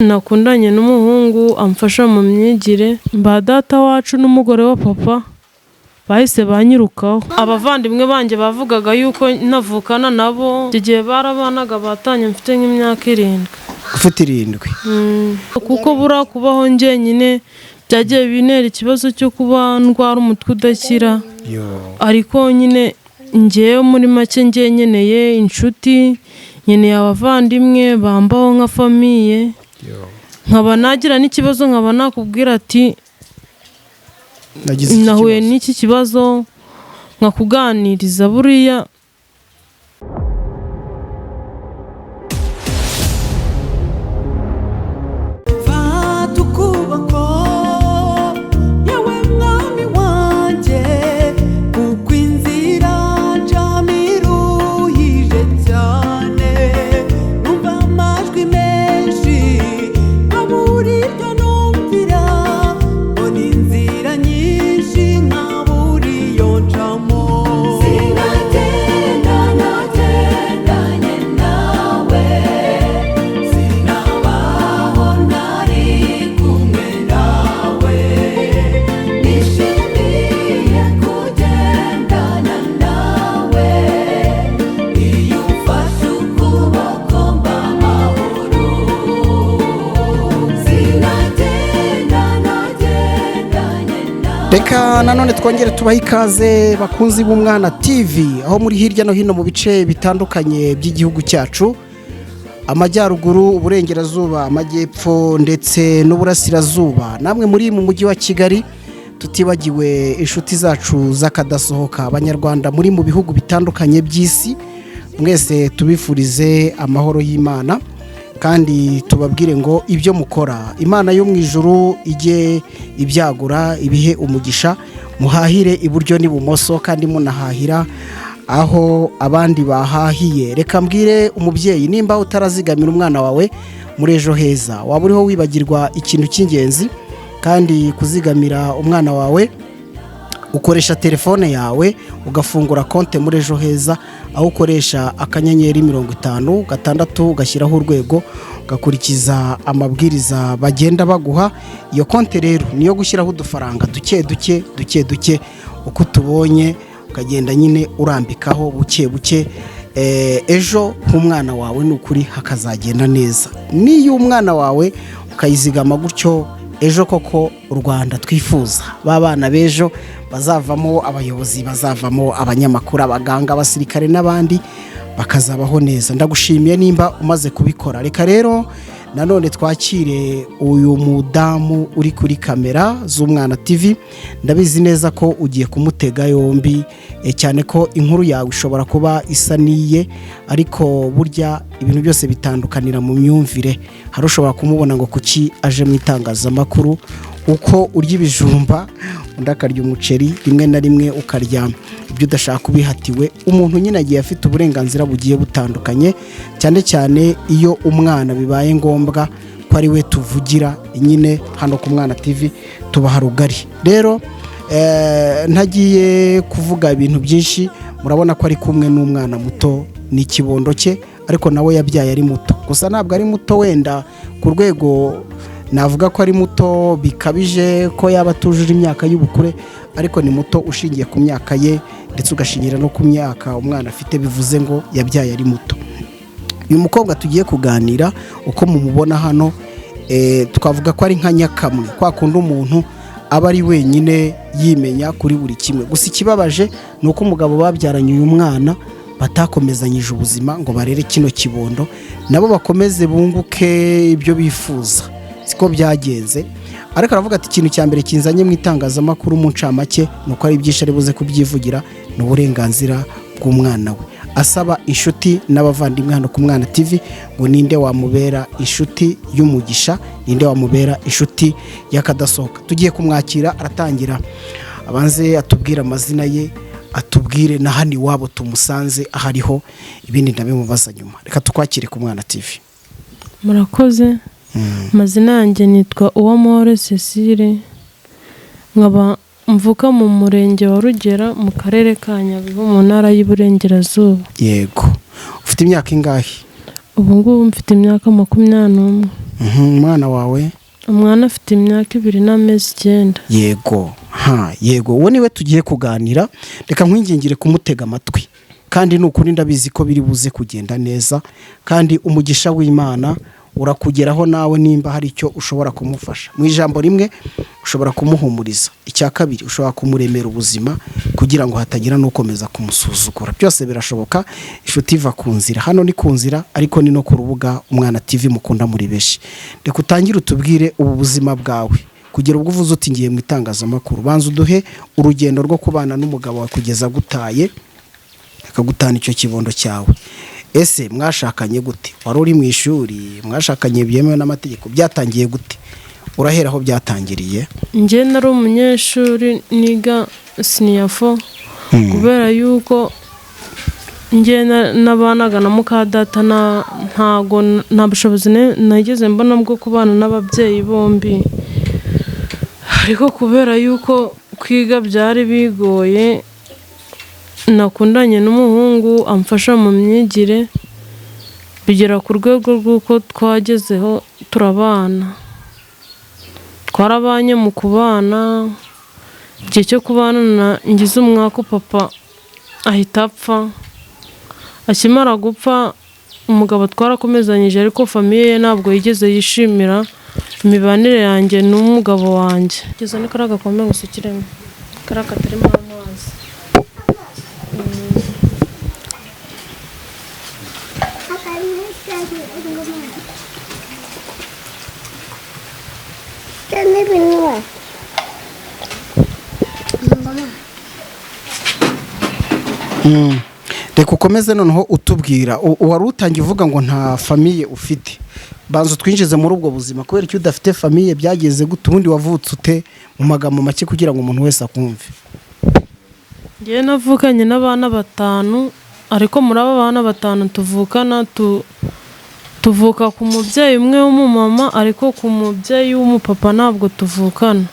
Nakundanye n'umuhungu amfasha mu myigire, ba data wacu n'umugore wa papa bahise banyirukaho. Abavandimwe banjye bavugaga yuko ntavukana nabo, icyo gihe barabanaga batanye mfite nk'imyaka 7. Ufite 7? Kuko buriya kubaho njyenyine byagiye bintera ikibazo cyo kuba ndwara umutwe udakira, ariko nyine ngewe muri make ngewe nkeneye inshuti, nkeneye abavandimwe bambaho nka famille, nkaba nagira n'ikibazo nkaba nakubwira ati nagize iki nahuye kibazo. n'iki kibazo, nkakuganiriza buriya. Fata ukuboko yewe mwami wanjye, kuko inzira ncamo iruhije cyane, numva amajwi menshi nkabura iryo numvira, mbona inzira nyinshi nkabura iyo ncamo. Sinagenda nagendanye nawe, sinabaho ntari kumwe nawe, nishimiye kugendana nawe, iyo umfashe ukuboko mba amahoro. Sinagenda nagendanye nawe. Reka nanone twongere tubahe ikaze bakunzi b'Umwana TV, aho muri hirya no hino mu bice bitandukanye by'igihugu cyacu, amajyaruguru, uburengerazuba, amajyepfo ndetse n'uburasirazuba, namwe muri mu mujyi wa Kigali, tutibagiwe inshuti zacu z'akadasohoka, abanyarwanda muri mu bihugu bitandukanye by'isi, mwese tubifurize amahoro y'Imana kandi tubabwire ngo ibyo mukora Imana yo mu ijuru ijye ibyagura, ibihe umugisha, muhahire iburyo n'ibumoso kandi munahahira aho abandi bahahiye. Reka mbwire umubyeyi, nimba utarazigamira umwana wawe muri Ejo Heza, waba uriho wibagirwa ikintu cy'ingenzi. Kandi kuzigamira umwana wawe, ukoresha telefone yawe ugafungura konti muri Ejo Heza, aho ukoresha akanyenyeri 56 ugashyiraho urwego, ugakurikiza amabwiriza bagenda baguha. Iyo konti rero niyo gushyiraho udufaranga duke duke duke duke uko utubonye, ukagenda nyine urambikaho buke buke. Ejo h'umwana wawe ni ukuri hakazagenda neza. N'iyo umwana wawe ukayizigama gutyo, ejo koko u Rwanda twifuza, ba bana b'ejo bazavamo abayobozi, bazavamo abanyamakuru, abaganga, abasirikare n'abandi, bakazabaho neza. Ndagushimiye nimba umaze kubikora. Reka rero nanone twakire uyu mudamu uri kuri kamera z'Umwana TV. Ndabizi neza ko ugiye kumutega yombi, cyane ko inkuru yawe ishobora kuba isa n'iye, ariko burya ibintu byose bitandukanira mu myumvire. Hari ushobora kumubona ngo kuki aje mu itangazamakuru, uko urya ibijumba undi akarya umuceri, rimwe na rimwe ukarya ibyo udashaka ubihatiwe. Umuntu nyine agiye afite uburenganzira bugiye butandukanye, cyane cyane iyo umwana bibaye ngombwa ko ari we tuvugira nyine hano ku Mwana TV tubaha rugari. Rero ntagiye kuvuga ibintu byinshi, murabona ko ari kumwe n'umwana muto, ni ikibondo cye, ariko nawe yabyaye ari muto. Gusa ntabwo ari muto wenda ku rwego navuga ko ari muto bikabije ko yaba atujuje imyaka y'ubukure, ariko ni muto ushingiye ku myaka ye ndetse ugashingira no ku myaka umwana afite, bivuze ngo yabyaye ari muto. Uyu mukobwa tugiye kuganira, uko mumubona hano, twavuga ko ari nka nyakamwe, kwa kundi umuntu aba ari wenyine yimenya kuri buri kimwe. Gusa ikibabaje ni uko umugabo babyaranye uyu mwana batakomezanyije ubuzima ngo barere kino kibondo, nabo bakomeze bunguke ibyo bifuza, siko byagenze. Ariko aravuga ati ikintu cya mbere kinzanye mu itangazamakuru mu ncamake ni uko ari byinshi ari buze kubyivugira, ni uburenganzira bw'umwana we. Asaba inshuti n'abavandimwe hano ku Mwana TV ngo ninde wamubera inshuti y'umugisha, ninde wamubera inshuti y'akadasohoka. Tugiye kumwakira, aratangira abanze atubwire amazina ye, atubwire na hano iwabo tumusanze ahariho, ibindi ndabimubaza nyuma. Reka tukwakire ku Mwana TV. Murakoze. Amazina yanjye nitwa Uwamahoro Cecile, nkaba mvuka mu murenge wa Rugera mu karere ka Nyabihu mu ntara y'Iburengerazuba. Yego, ufite imyaka ingahe? Ubu ngubu mfite imyaka 21. Umwana wawe? Umwana afite imyaka 2 n'amezi 9. Yego, ha, yego, uwo niwe tugiye kuganira. Reka nkwingingire kumutega amatwi, kandi ni ukuri ndabizi ko biri buze kugenda neza, kandi umugisha w'Imana urakugeraho nawe nimba hari icyo ushobora kumufasha. Mu ijambo rimwe ushobora kumuhumuriza, icya kabiri ushobora kumuremera ubuzima kugira ngo hatagira n'ukomeza kumusuzugura. Byose birashoboka. Inshuti iva ku nzira, hano ni ku nzira, ariko ni no ku rubuga Umwana TV mukunda muri benshi. Reka utangire utubwire ubu buzima bwawe kugera ubwo uvuze uti ngiye mu itangazamakuru. Banza uduhe urugendo rwo kubana n'umugabo wawe kugeza agutaye, akagutana icyo kibondo cyawe. Ese mwashakanye gute? Wari uri mu ishuri? Mwashakanye byemewe n'amategeko? Byatangiye gute? Urahera aho byatangiriye. Njye nari umunyeshuri niga senior four. Kubera yuko njye nabanaga na mukadata, ntago nta bushobozi nageze mbona bwo kubana n'ababyeyi bombi, ariko kubera yuko kwiga byari bigoye, nakundanye n'umuhungu amfasha mu myigire, bigera ku rwego rw'uko twagezeho turabana. Twarabanye, mu kubana, igihe cyo kubana ngize umwaka, papa ahita apfa. Akimara gupfa, umugabo twarakomezanyije, ariko famille ye ntabwo yigeze yishimira imibanire yanjye n'umugabo wanjye. Kugeza ni kariya gakombe ngusukiremo, kariya katarimo amazi. Reka ukomeze noneho utubwira, wari utangiye uvuga ngo nta famille ufite. Banza utwinjize muri ubwo buzima. Kubera icyo udafite famille? Byageze gute? Ubundi wavutse ute, mu magambo make, kugira ngo umuntu wese akumve? Njyewe navukanye n'abana batanu, ariko muri abo bana batanu tuvukana, tuvuka ku mubyeyi umwe w'umumama, ariko ku mubyeyi w'umupapa ntabwo tuvukana.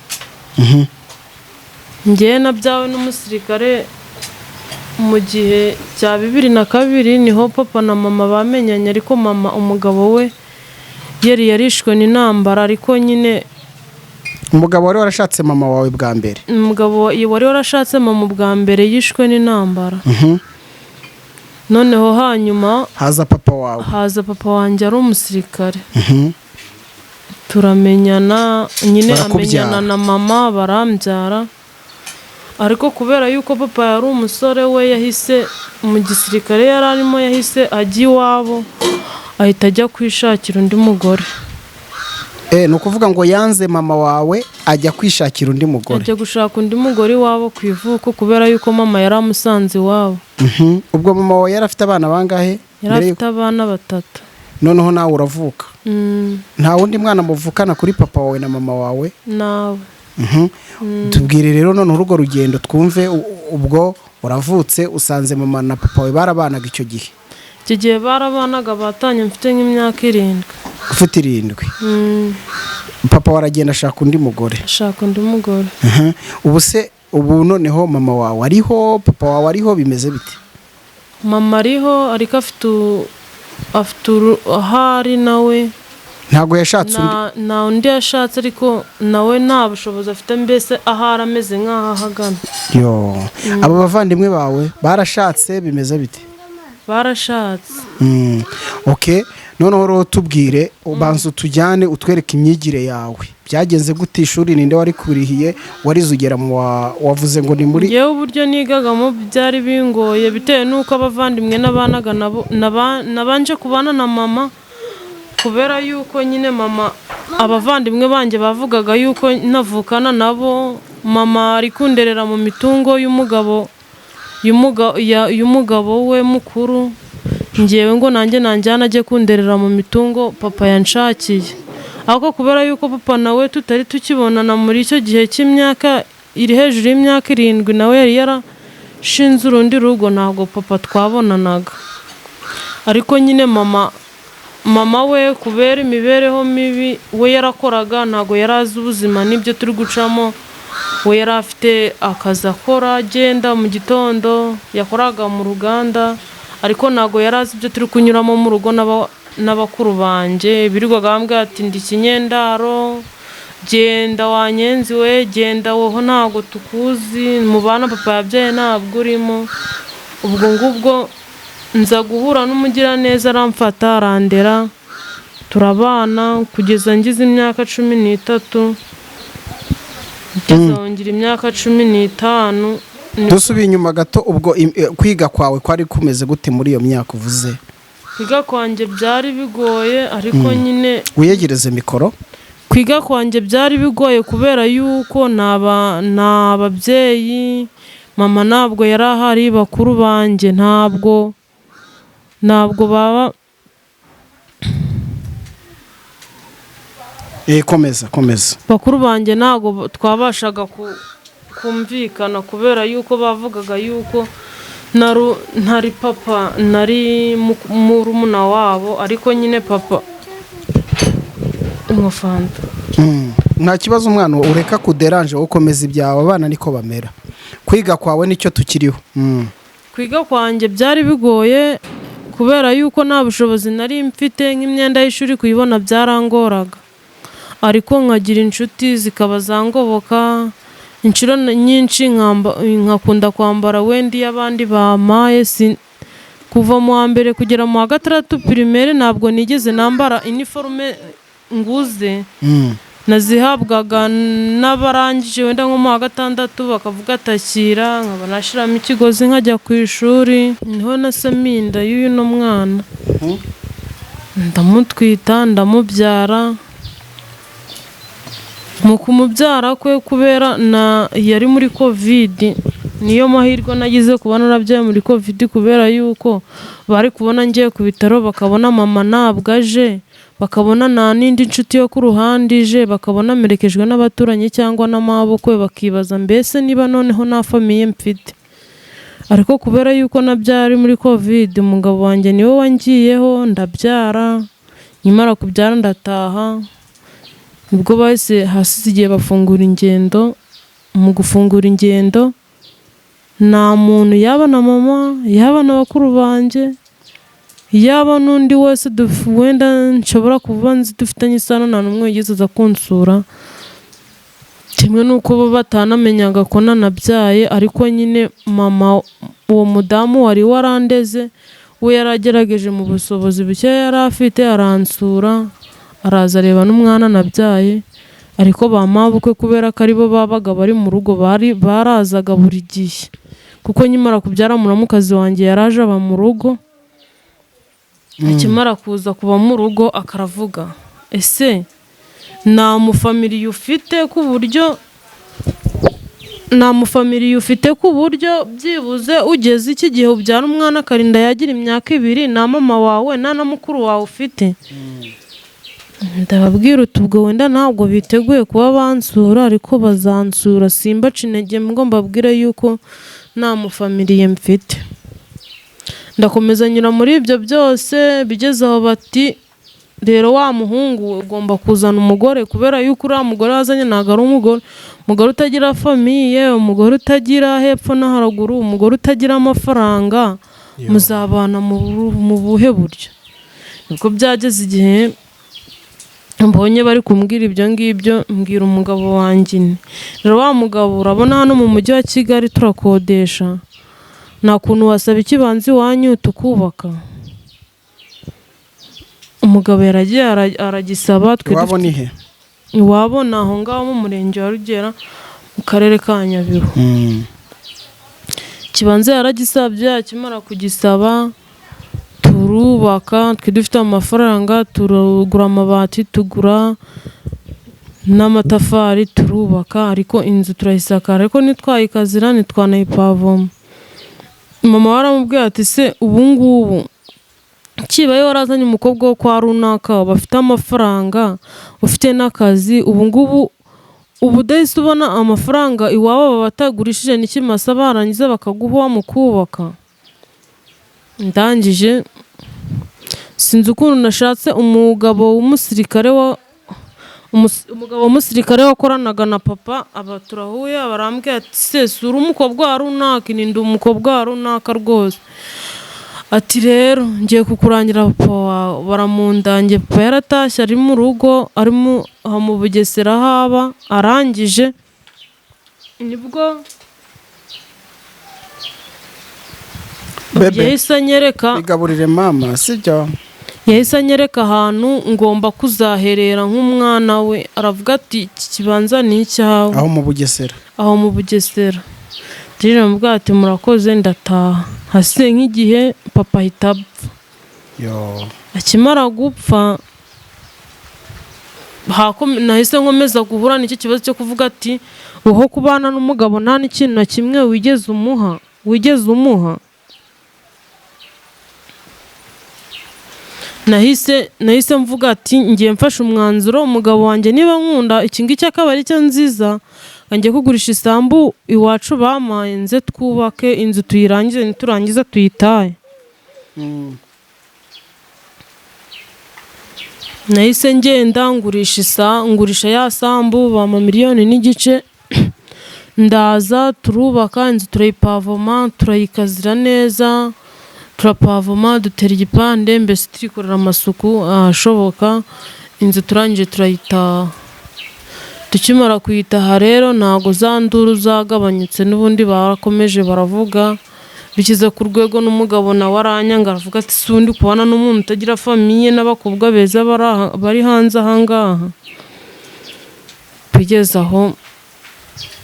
Njyewe nabyawe n'umusirikare mu gihe cya 2002, niho papa na mama bamenyanye, ariko mama umugabo we yari yarishwe n'intambara, ariko nyine Umugabo wari warashatse mama wawe bwa mbere? Umugabo wari warashatse mama bwa mbere yishwe n'intambara. Noneho hanyuma Haza papa wawe. Haza papa wanjye ari umusirikare. Turamenyana nyine. Barakubyara. Amenyana na mama, barambyara, ariko kubera yuko papa yari umusore, we yahise mu gisirikare yari arimo, yahise ajya iwabo, ahita ajya kwishakira undi mugore. Ni ukuvuga ngo yanze mama wawe ajya kwishakira undi mugore? Ajya gushaka undi mugore iwabo ku ivuko, kubera yuko mama yari amusanze iwabo. Ubwo mama wawe yari afite abana bangahe? Yari Mbere afite abana batatu. Noneho nawe uravuka? Mm. Nta wundi mwana muvukana kuri papa wawe na mama wawe? Nawe. Tubwire rero noneho urwo rugendo twumve. Ubwo uravutse, usanze mama na papa wawe barabanaga icyo gihe? Icyo gihe barabanaga, batanye mfite nk'imyaka 7. Ufite 7? Mm. Papa waragenda ashaka undi mugore? Ashaka undi mugore. Ubu se, ubu noneho mama wawe ariho, papa wawe ariho, bimeze bite? Mama ariho, ariko afite ahari nawe. Ntabwo yashatse undi? Nta undi yashatse, ariko nawe nta bushobozi afite, mbese ahari ameze nk'aho ahagana. Yo, abo bavandimwe bawe barashatse, bimeze bite? Barashatse. Okay, noneho rero tubwire, ubanza utujyane, utwereke imyigire yawe. Byagenze gute? Ishuri ninde wari kurihiye? Warize ugera mu wavuze ngo ni muri Ngewe uburyo nigagamo byari bingoye, bitewe n'uko abavandimwe n'abanaga nabo nabanje kubana na mama, kubera yuko nyine mama, abavandimwe banjye bavugaga yuko navukana nabo, mama ari kunderera mu mitungo y'umugabo we mukuru. Ngewe ngo nanjye nanjyana ajye kunderera mu mitungo papa yanshakiye, ariko kubera yuko papa nawe tutari tukibonana muri icyo gihe cy'imyaka iri hejuru y'imyaka 7, nawe yari yarashinze urundi rugo, ntabwo papa twabonanaga. Ariko nyine mama we, kubera imibereho mibi, we yarakoraga, ntabwo yari azi ubuzima n'ibyo turi gucamo. We yari afite akazi akora, agenda mu gitondo, yakoraga mu ruganda, ariko ntabwo yari azi ibyo turi kunyuramo mu rugo. n'abakuru banjye birirwaga bambwira ati ndi ikinyendaro, genda wanyenzi we, genda woho ntabwo tukuzi, mu bana papa yabyaye ntabwo urimo. Ubwo ngubwo nza guhura n'umugiraneza aramfata arandera, turabana kugeza ngize imyaka 13, ngeze aho ngira imyaka 15. Dusubiye inyuma gato, ubwo kwiga kwawe kwari kumeze gute muri iyo myaka uvuze? Kwiga kwanjye byari bigoye, ariko nyine Wiyegereze mikoro. Kwiga kwanjye byari bigoye kubera yuko nta babyeyi, mama ntabwo yari ahari, bakuru banjye ntabwo baba. Komeza, komeza. Bakuru banjye ntabwo twabashaga kumvikana kubera yuko bavugaga yuko ntari papa, nari murumuna wabo, ariko nyine papa umufanta. Nta kibazo umwana, ureka kuderanje, wowe ukomeza ibyawe, abana niko bamera. Kwiga kwawe nicyo tukiriho. Kwiga kwanjye byari bigoye kubera yuko nta bushobozi nari mfite, nk'imyenda y'ishuri kuyibona byarangoraga, ariko nkagira inshuti zikaba zangoboka. Inshuro nyinshi nkakunda kwambara wenda iyo abandi bampaye. Kuva mu wa mbere kugera mu wa gatandatu primaire ntabwo nigeze nambara iniforume nguze. Nazihabwaga n'abarangije wenda nko mu wa gatandatu, bakavuga atakira, nkaba nashyiramo ikigozi nkajya ku ishuri. Niho nasamiye inda y'uyu mwana, ndamutwita, ndamubyara. Mu kumubyara kwe, kubera na yari muri COVID, niyo mahirwe nagize kuba narabyaye muri COVID, kubera yuko bari kubona ngiye ku bitaro bakabona mama ntabwo aje, bakabona nta n'indi nshuti yo ku ruhande ije, bakabona amerekejwe n'abaturanyi cyangwa n'amabukwe, bakibaza mbese niba noneho nta famille mfite. Ariko kubera yuko nabyari muri COVID, umugabo wanjye niwe wangiyeho, ndabyara. Nyamara kubyara ndataha, nibwo bahise hasize igihe bafungura ingendo. Mu gufungura ingendo nta muntu, yaba na mama, yaba na bakuru banjye, yaba n'undi wese wenda nshobora kuba nzi dufitanye isano, nta n'umwe wigeze aza kunsura. Kimwe n'uko bo batanamenyaga ko nanabyaye, ariko nyine mama uwo mudamu wari warandeze we yaragerageje mu bushobozi buke yari afite aransura, araza areba n'umwana nabyaye. Ariko ba mabukwe, kubera ko aribo babaga bari mu rugo, bari barazaga buri gihe, kuko nkimara kubyara muramukazi wanjye yaraje aba mu rugo. Akimara kuza kuba mu rugo akaravuga: ese nta mufamiliye ufite ku buryo nta mufamiliye ufite ku buryo byibuze ugeze iki gihe ubyara umwana akarinda yagira imyaka 2, nta mama wawe nta na mukuru wawe ufite? Ndababwira uti ubwo wenda ntabwo biteguye kuba bansura, ariko bazansura, simbaca intege ngo mbabwire yuko nta mufamiliye mfite. Ndakomeza nyura muri ibyo byose, bigeze aho bati rero wa muhungu ugomba kuzana umugore, kubera yuko uriya mugore wazanye ntabwo ari umugore, umugore utagira famille, umugore utagira hepfo no haruguru, umugore utagira amafaranga, muzabana mu buhe buryo? Nibwo byageze igihe mbonye bari kumbwira ibyo ngibyo, mbwira umugabo wanjye nti rero wa mugabo, urabona hano mu mujyi wa Kigali turakodesha, nta kuntu wasaba ikibanza iwanyu tukubaka? Umugabo yaragiye aragisaba. Twe Iwabo ni he? Iwabo ni aho ngaho mu murenge wa Rugera, mu karere ka Nyabihu. Ikibanza yaragisabye, akimara kugisaba turubaka. Twe dufite amafaranga, turagura amabati, tugura n'amatafari, turubaka, ariko inzu turayisakara, ariko ntitwayikazira, ntitwanayipavoma. Mama we aramubwira ati se ubu ngubu kibaye warazanye umukobwa wo kwa runaka bafite amafaranga, ufite n'akazi, ubu ngubu ubu udahise ubona amafaranga iwabo baba batagurishije n'ikimasa, barangiza bakaguha mu kubaka? Ndangije sinzi ukuntu nashatse umugabo w'umusirikare wa umugabo w'umusirikare wakoranaga na papa, aba turahuye, barambwira ati se sura umukobwa wa runaka? Ni ndi umukobwa wa runaka rwose. Ati rero ngiye kukurangira papa wawe. Baramundangiye, papa yaratashye ari mu rugo, ari mu Bugesera haba arangije, nibwo Bebe. yahise anyereka. Bigaburire mama, sibyo? Yahise anyereka ahantu ngomba kuzaherera nk'umwana we. Aravuga ati iki kibanza ni icyawe. Aho mu Bugesera? Aho mu Bugesera. Mubwira ati murakoze, ndataha. Hasigaye nk'igihe papa ahita apfa. Yo. Akimara gupfa nahise nkomeza guhura n'icyo kibazo cyo kuvuga ati uho kubana n'umugabo nta n'ikintu na kimwe wigeze umuha, wigeze umuha. Nahise mvuga ati ngiye mfashe umwanzuro, umugabo wanjye niba nkunda iki ngiki akaba ari cyo nziza, ngiye kugurisha isambu iwacu bampaye, nze twubake inzu tuyirangize, niturangiza tuyitahe. Nahise ngenda ngurisha ya sambu bampa 1.5 miliyoni, ndaza turubaka inzu, turayipavoma, turayikazira neza, turapavoma, dutera igipande, mbese turikorera amasuku ahashoboka. Inzu turangije turayitaha. Tukimara kuyitaha rero ntago za nduru zagabanyutse, n'ubundi barakomeje baravuga, bishyize ku rwego n'umugabo nawe aranyanga, aravuga ati si undi kubana n'umuntu utagira famiye n'abakobwa beza bari hanze ahangaha. Bigeze aho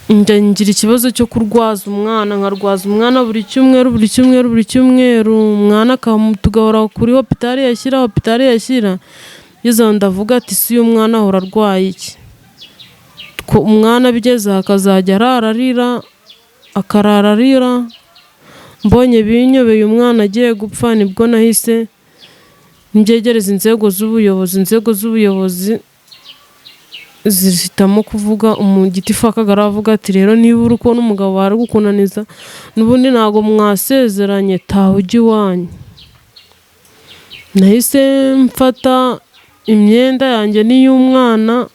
njya ngira ikibazo cyo kurwaza umwana, nkarwaza umwana buri cyumweru, buri cyumweru, buri cyumweru, umwana tugahora kuri hopitali yashyira, hopitali yashyira. Ngeze aho ndavuga ati si uyu mwana ahora arwaye iki? Ko umwana bigeze aha akazajya arara arira, akarara arira. Mbonye binyobeye umwana agiye gupfa, nibwo nahise mbyegereza inzego z'ubuyobozi. Inzego z'ubuyobozi zihitamo kuvuga, gitifu w'akagari aravuga ati rero niba uri kubona umugabo wawe ari gukunaniza, n'ubundi ntabwo mwasezeranye, taha ujye iwanyu. Nahise mfata imyenda yanjye n'iy'umwana,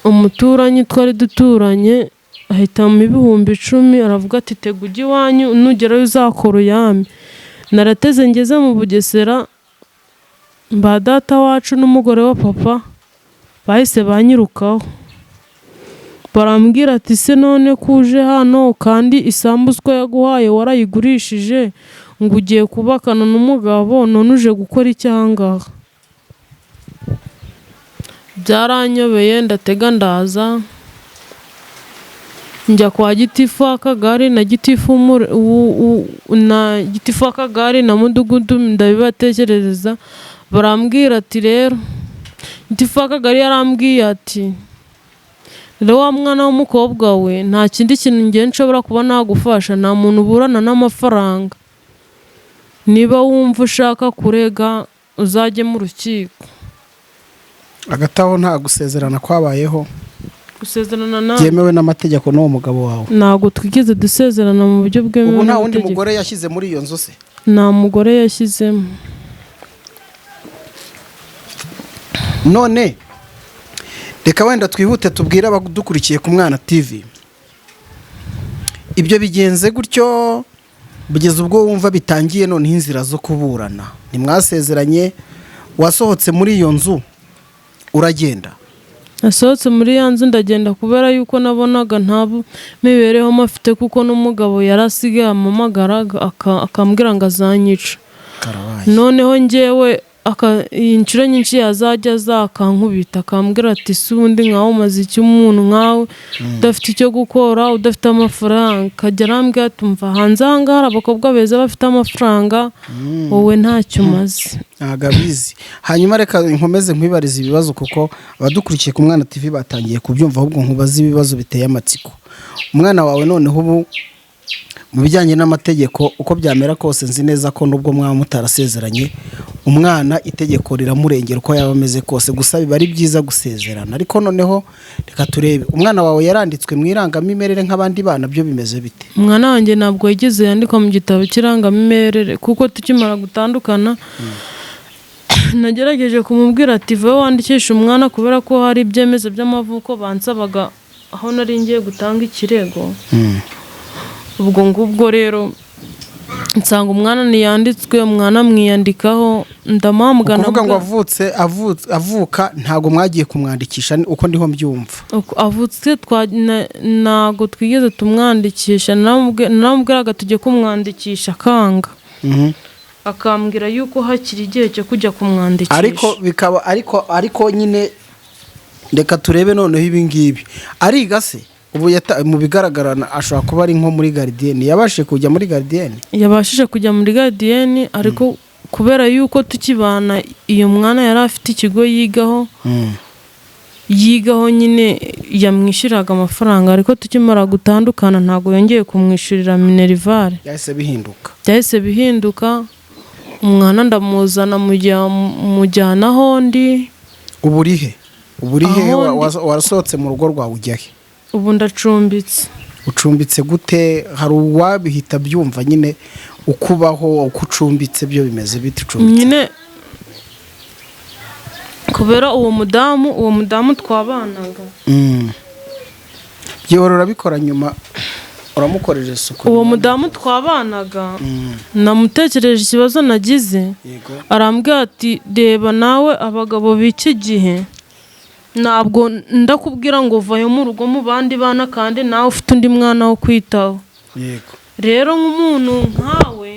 umuturanyi twari duturanye ahitamo 10,000, aravuga ati tega ujye iwanyu, nugerayo uzakora uyame. Narateze ngeze mu Bugesera, mba data wacu n'umugore wa papa bahise banyirukaho, barambwira ati se none ko uje hano kandi isambu uswa yaguhaye warayigurishije, ngo ugiye kubakana n'umugabo, none uje gukora iki aha ngaha? Byaranyobeye, ndatega ndaza njya kwa gitifu w'akagari na gitifu na gitifu w'akagari na mudugudu, ndabibatekerereza, barambwira ati rero gitifu w'akagari yarambwiye ati rero wa mwana w'umukobwa we nta kindi kintu ngiye nshobora kuba nagufasha, nta muntu uburana n'amafaranga, niba wumva ushaka kurega uzajye mu rukiko. Hagati aho nta gusezerana kwabayeho? Gusezerana nawe byemewe n'amategeko n'uwo mugabo wawe? Ntabwo twigeze dusezerana mu buryo bwemewe Ubu nta wundi n'amategeko. mugore yashyize muri iyo nzu se? Nta mugore yashyizemo. None reka wenda twihute tubwire abadukurikiye ku Mwana TV, ibyo bigenze gutyo kugeza ubwo wumva bitangiye noneho inzira zo kuburana, ntimwasezeranye, wasohotse muri iyo nzu uragenda? Nasohotse muri ya nzu ndagenda, kubera yuko nabonaga nta mibereho mafite, kuko n'umugabo yarasigaye ampamagara akambwira ngo azanyica. Karabaye. Noneho njyewe inshuro nyinshi yazajya aza akankubita, akambwira ati si ubundi nkawe umaze iki, umuntu nkawe udafite icyo gukora, udafite amafaranga. Akajya arambwira ati umva hanze aha ngaha hari abakobwa beza bafite amafaranga, wowe ntacyo umaze. Ntabwo abizi. Hanyuma reka nkomeze nkwibarize ibibazo, kuko abadukurikiye ku Mwana TV batangiye kubyumva, ahubwo nkubaze ibibazo biteye amatsiko. Umwana wawe noneho ubu mu bijyanye n'amategeko uko byamera kose, nzi neza ko nubwo mwaba mutarasezeranye, umwana itegeko riramurengera uko yaba ameze kose, gusa biba ari byiza gusezerana. Ariko noneho reka turebe, umwana wawe yaranditswe mu irangamimerere nk'abandi bana, byo bimeze bite? Umwana wanjye ntabwo yigeze yandikwa mu gitabo cy'irangamimerere, kuko tukimara gutandukana nagerageje kumubwira ati vayo wandikishe umwana, kubera ko hari ibyemezo by'amavuko bansabaga aho nari ngiye gutanga ikirego. Ubwo ngubwo rero Nsanga umwana ntiyanditswe, umwana mwiyandikaho, ndamuhamagara. Ukuvuga ngo avutse avuka ntabwo mwagiye kumwandikisha, uko ndiho mbyumva? Avutse ntabwo twigeze tumwandikisha. Naramubwiraga tujye kumwandikisha akanga, akambwira yuko hakiri igihe cyo kujya kumwandikisha. Ariko bikaba ariko nyine reka turebe noneho ibi ngibi. Ariga se ubu? Mu bigaragara ashobora kuba ari nko muri gardienne. Yabashije kujya muri gardienne? Yabashije kujya muri gardienne, ariko kubera yuko tukibana iyo mwana yari afite ikigo yigaho nyine yamwishyuriraga amafaranga, ariko tukimara gutandukana ntabwo yongeye kumwishyurira minerval. Byahise bihinduka. Byahise bihinduka. Umwana ndamuzana, mujyana aho ndi. Ubu uri he? Ubu uri he? Aho ndi. Warasohotse mu rugo rwawe ujya he? Ubu ndacumbitse. Ucumbitse gute? Hari uwabihita byumva nyine ukubaho, uko ucumbitse, byo bimeze bite? Ucumbitse Nyine kubera uwo mudamu twabanaga. Byihora urabikora, nyuma uramukorera isuku. Uwo mudamu twabanaga, namutekereje ikibazo nagize, arambwira ati: "Reba nawe, abagabo b'iki gihe, ntabwo ndakubwira ngo vayo mu rugo mu bandi bana kandi nawe ufite undi mwana wo kwitaho. Rero nk'umuntu nkawe,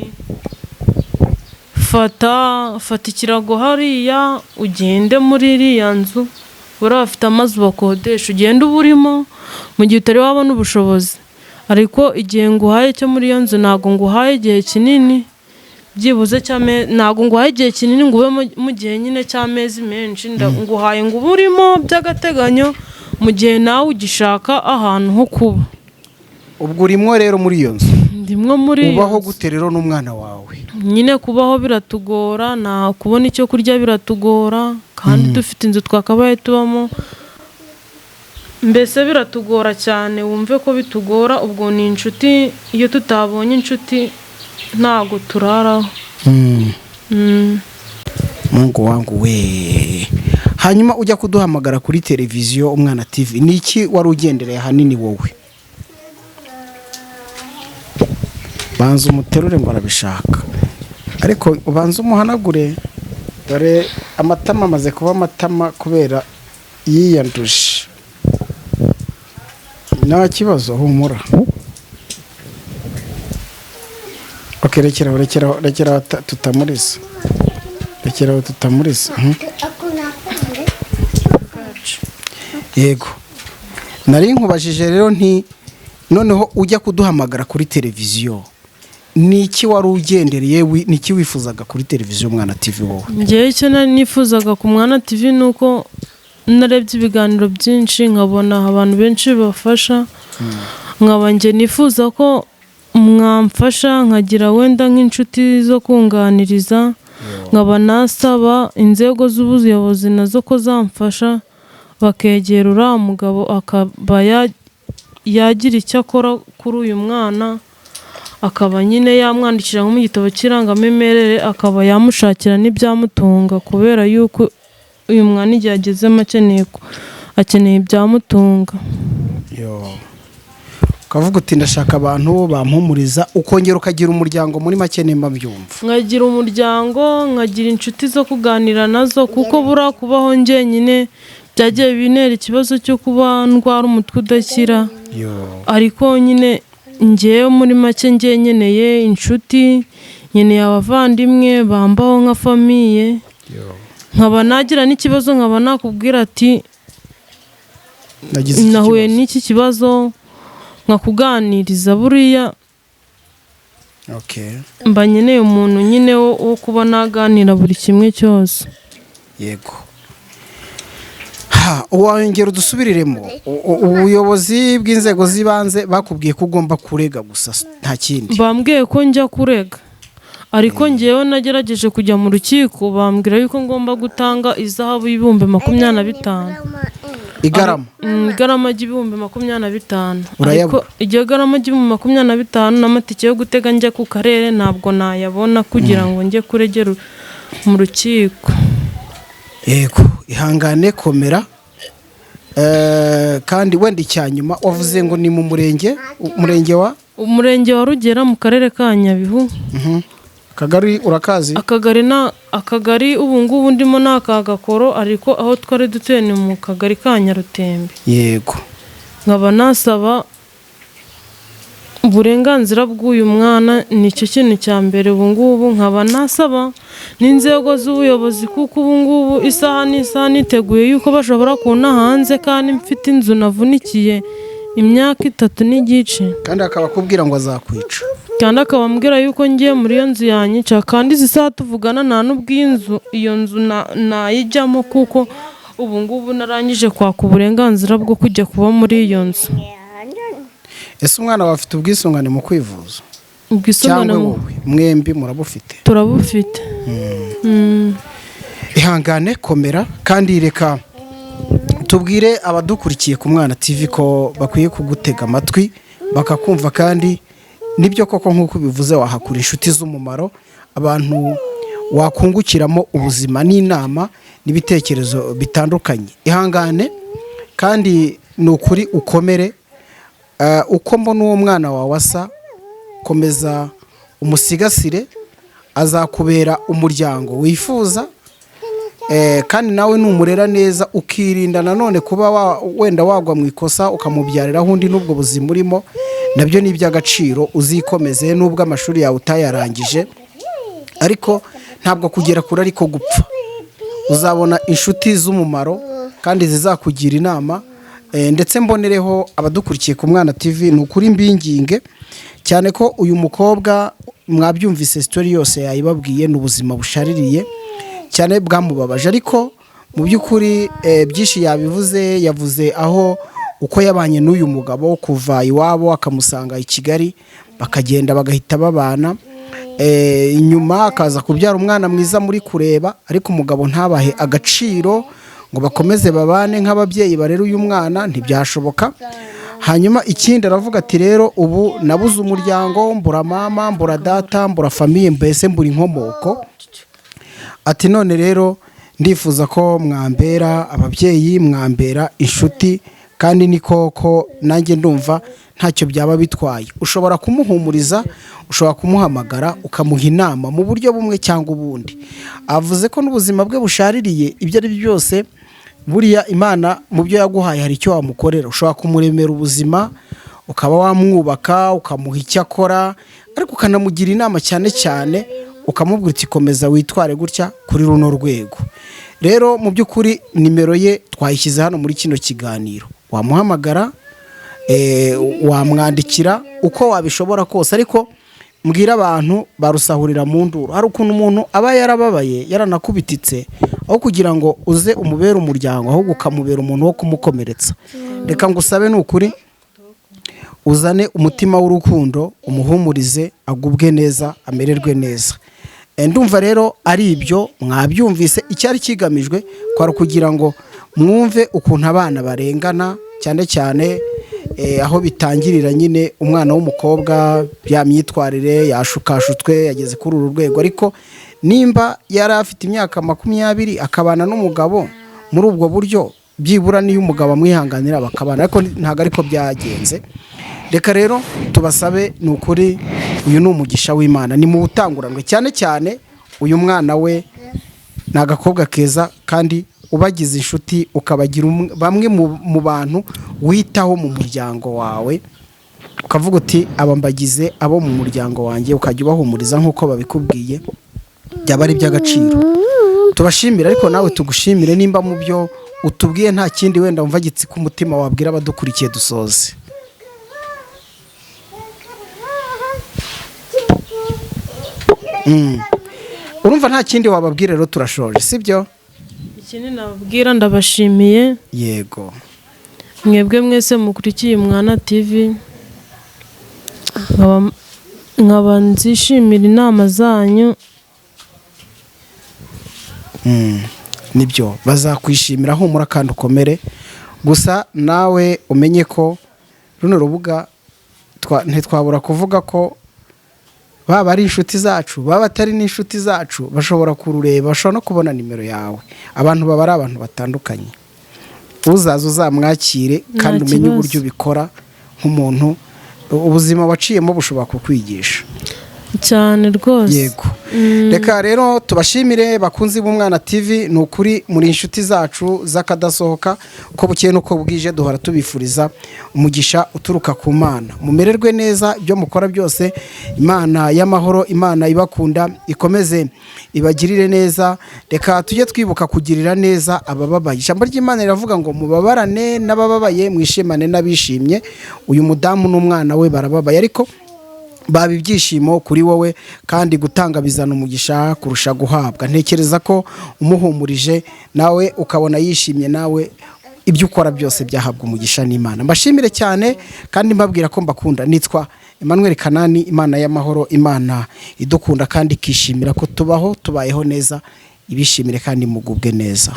fata fata ikirago hariya ugende muri iriya nzu, buriya bafite amazu bakodesha, ugende uba urimo mu gihe utari wabona ubushobozi. Ariko igihe nguhaye cyo muri iyo nzu, ntabwo nguhaye igihe kinini, byibuze ntabwo nguhaye igihe kinini ngo ube mu gihe nyine cy'amezi menshi. Nguhaye ngo ube urimo by'agateganyo mu gihe nawe ugishaka ahantu ho kuba." Ubwo urimwo rero muri iyo nzu? Ndimwo muri iyo Ubaho nzu. gute rero n'umwana wawe? Nyine kubaho biratugora, nta kubona icyo kurya biratugora, kandi dufite inzu twakabaye tubamo. Mbese biratugora cyane, wumve ko bitugora. Ubwo ni inshuti, iyo tutabonye inshuti ntabwo turaraho. Mungu wangu we! Hanyuma ujya kuduhamagara kuri televiziyo Umwana TV, ni iki wari ugendereye ahanini wowe? Banza umuterure ngo arabishaka, ariko ubanza umuhanagure, dore amatama amaze kuba amatama kubera yiyanduje. Nta kibazo, humura. Ok, rekeraho, rekeraho, rekeraho, tutamuriza. Rekeraho tutamuriza. Yego, nari nkubajije rero nti noneho ujya kuduhamagara kuri televiziyo, ni iki wari ugendereye? Ni iki wifuzaga kuri televiziyo Umwana TV wowe? Njyewe icyo nari nifuzaga ku Mwana TV ni uko narebye ibiganiro byinshi, nkabona abantu benshi bafasha, nkaba njye nifuza ko mwamfasha nkagira wenda nk'inshuti zo kunganiriza, nkaba nasaba inzego z'ubuyobozi nazo ko zamfasha, bakegera uriya mugabo akaba yagira icyo akora kuri uyu mwana, akaba nyine yamwandikira nko mu gitabo cy'irangamimerere, akaba yamushakira n'ibyamutunga, kubera yuko uyu mwana igihe agezemo akeneye ibyamutunga. Yo. Ukavuga uti: "Ndashaka abantu bampumuriza", ukongera ukagira umuryango muri make, nimba mbyumva. Nkagira umuryango, nkagira inshuti zo kuganira nazo, kuko buriya kubaho njyenyine byagiye bintera ikibazo cyo kuba ndwara umutwe udakira. Yo. Ariko nyine njyewe muri make njye nkeneye inshuti, nkeneye abavandimwe bambaho nka famille, Yo. nkaba nagira n'ikibazo nkaba nakubwira ati: "Nagize iki Nahuye kibazo." n'iki kibazo", nkakuganiriza buriya. Mba nkeneye umuntu nyine wo kuba naganira buri kimwe cyose. Yego, ha wongera udusubiriremo. Ubuyobozi bw'inzego z'ibanze bakubwiye ko ugomba kurega gusa, nta kindi? Bambwiye ko njya kurega, ariko ngewe nagerageje kujya mu rukiko, bambwira yuko ngomba gutanga izahabu y'25,000. Igarama? Igarama ry'25,000. Urayabura? Ariko iryo garama ry'25,000 n'amatike yo gutega njya ku karere ntabwo nayabona kugira ngo njye kuregera mu rukiko. Yego, ihangane, komera. Kandi wenda icya nyuma, wavuze ngo ni mu murenge wa Umurenge wa Rugera mu karere ka Nyabihu. Akagari urakazi? Akagari na akagari ubu ngubu ndimo ni aka Gakoro, ariko aho twari dutuye ni mu kagari ka Nyarutembe. Yego. Nkaba nasaba uburenganzira bw'uyu mwana, nicyo kintu cya mbere ubu ngubu. Nkaba nasaba n'inzego z'ubuyobozi, kuko ubu ngubu isaha n'isaha niteguye yuko bashobora kunta hanze, kandi mfite inzu navunikiye imyaka 3 n'igice. Kandi akaba akubwira ngo azakwica. Kandi akaba ambwira yuko ngiye muri iyo nzu yanyica, kandi izi saha tuvugana nta n'ubwo iyi nzu iyo nzu nayijyamo, kuko ubu ngubu narangije kwaka uburenganzira bwo kujya kuba muri iyo nzu. Ese umwana wawe afite ubwisungane mu kwivuza? Ubwisungane Cyangwa wowe mwembi murabufite? Turabufite. Ihangane, komera, kandi reka tubwire abadukurikiye ku Mwana TV ko bakwiye kugutega amatwi bakakumva, kandi nibyo koko nk'uko ubivuze wahakura inshuti z'umumaro, abantu wakungukiramo ubuzima n'inama n'ibitekerezo bitandukanye. Ihangane kandi ni ukuri ukomere. Uko mbona uwo mwana wawe asa, komeza umusigasire, azakubera umuryango wifuza. Kandi nawe numurera neza, ukirinda nanone kuba wenda wagwa mu ikosa ukamubyariraho undi, n'ubwo buzima urimo nabyo ni iby'agaciro. Uzikomeze n'ubwo amashuri yawe utayarangije, ariko ntabwo kugera kure ariko gupfa. Uzabona inshuti z'umumaro kandi zizakugira inama. Ndetse mbonereho abadukurikiye ku Mwana TV, ni ukuri mbinginge cyane ko uyu mukobwa mwabyumvise, story yose yayibabwiye, ni ubuzima bushaririye cyane bwamubabaje, ariko mu by'ukuri byinshi yabivuze. Yavuze aho uko yabanye n'uyu mugabo kuva iwabo akamusanga i Kigali, bakagenda bagahita babana. Inyuma akaza kubyara umwana mwiza muri kureba, ariko umugabo ntabahe agaciro ngo bakomeze babane nk'ababyeyi barera uyu mwana, ntibyashoboka. Hanyuma ikindi aravuga ati: "Rero ubu nabuze umuryango, mbura mama, mbura data, mbura famille, mbese mbura inkomoko." Ati: "None rero ndifuza ko mwambera ababyeyi, mwambera inshuti." Kandi ni koko nanjye ndumva ntacyo byaba bitwaye. Ushobora kumuhumuriza, ushobora kumuhamagara ukamuha inama mu buryo bumwe cyangwa ubundi. Avuze ko n'ubuzima bwe bushaririye. Ibyo ari byo byose, buriya Imana mu byo yaguhaye hari icyo wamukorera. Ushobora kumuremera ubuzima, ukaba wamwubaka, ukamuha icyo akora, ariko ukanamugira inama cyane cyane, ukamubwira uti: "Komeza witware gutya kuri runo rwego." Rero mu by'ukuri nimero ye twayishyize hano muri kino kiganiro. Wamuhamagara, wamwandikira, uko wabishobora kose. Ariko mbwira abantu barusahurira mu nduru, hari ukuntu umuntu aba yarababaye, yaranakubititse, aho kugira ngo uze umubere umuryango ahubwo ukamubera umuntu wo kumukomeretsa. Reka ngusabe, ni ukuri uzane umutima w'urukundo, umuhumurize, agubwe neza, amererwe neza. Ndumva rero ari ibyo, mwabyumvise. Icyari kigamijwe kwari ukugira ngo mwumve ukuntu abana barengana, cyane cyane aho bitangirira nyine umwana w'umukobwa, ya myitwarire yashukashutswe, yageze kuri uru rwego. Ariko nimba yari afite imyaka 20 akabana n'umugabo muri ubwo buryo, byibura niyo umugabo amwihanganira bakabana, ariko ntabwo ariko byagenze. Reka rero tubasabe, ni ukuri uyu ni umugisha w'Imana, ni mu butanguranwe. Cyane cyane uyu mwana we ni agakobwa keza, kandi ubagize inshuti, ukabagira bamwe mu bantu witaho mu muryango wawe, ukavuga uti: "Aba mbagize abo mu muryango wanjye," ukajya ubahumuriza nk'uko babikubwiye, byaba ari iby'agaciro. Tubashimire, ariko nawe tugushimire. Nimba mu byo utubwiye nta kindi wenda wumva gitsika umutima wabwira abadukurikiye, dusoze. Urumva nta kindi wababwira, rero turashoje, sibyo? Ikindi nababwira, ndabashimiye. Yego. Mwebwe mwese mukurikiye Mwana TV, nkaba nzishimira inama zanyu. Nibyo, bazakwishimira. Humura kandi ukomere. Gusa nawe umenye ko runo rubuga ntitwabura kuvuga ko baba ari inshuti zacu, baba atari n'inshuti zacu, bashobora kurureba, bashobora no kubona nimero yawe. Abantu baba ari abantu batandukanye. Uzaza uzamwakire kandi Nta umenye kibazo. uburyo ubikora nk'umuntu. Ubuzima waciyemo bushobora kukwigisha. Cyane rwose. Yego, reka rero tubashimire, bakunzi b'Umwana TV. Ni ukuri muri inshuti zacu z'akadasohoka. Uko bukeye n'uko bwije duhora tubifuriza umugisha uturuka ku Mana. Mumererwe neza, ibyo mukora byose Imana y'amahoro, Imana ibakunda, ikomeze ibagirire neza. Reka tujye twibuka kugirira neza abababaye. Ijambo ry'Imana riravuga ngo mubabarane n'abababaye, mwishimane n'abishimye. Uyu mudamu n'umwana we barababaye, ariko baba ibyishimo kuri wowe, kandi gutanga bizana umugisha kurusha guhabwa. Ntekereza ko umuhumurije nawe ukabona yishimye, nawe ibyo ukora byose byahabwa umugisha n'Imana. Mbashimire cyane kandi mbabwira ko mbakunda. Nitwa Emmanuel Kanani. Imana y'amahoro, Imana idukunda kandi ikishimira ko tubaho, tubayeho neza, ibishimire kandi mugubwe neza.